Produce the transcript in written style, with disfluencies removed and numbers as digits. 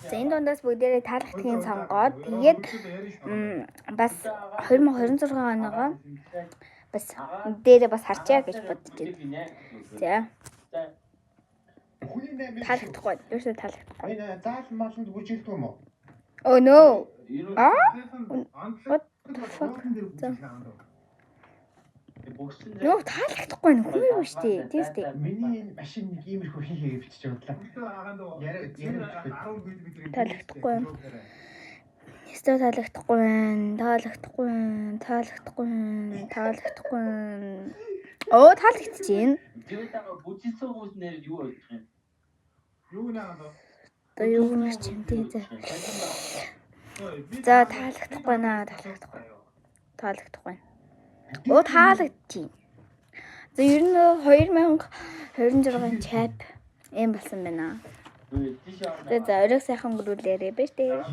За, энэ дундаас бүгдээрээ таалагдахыг сонгоод, тэгээд бас 2026 оныгоо бас дээрээ бас харчаа гэж бодож байна. За, таалагдахгүй. Ерөөсөө таалагдахгүй. Энэ заал маланд бүжиглдэг юм уу? Oh no. Аа? What the fuck? За. Нөө, таалагдахгүй нэ, хүн юу шүү дээ. Тийм үү? Миний энэ машин нэг иймэрхүү хий хийгээ бичиж бодлоо. Яриа яриа. Таалагдахгүй юм. Ёстой таалагдахгүй байна. Таалагдахгүй байна. Таалагдахгүй байна. Таалагдахгүй байна. Оо, таалагдчихээн. Бүжицэн хүмүүс нэр юу ойлгох юм? Юу наа? Одоо юу гэмээр ч юм тий. За. За, таалагдахгүй наа, таалагдахгүй. Таалагдахгүй. Оо, таалагдчихээн. За, ер нь 2026-ын чап юм болсон байна. За, оройг сайхан өнгөрүүлээрэй, баяр тээ.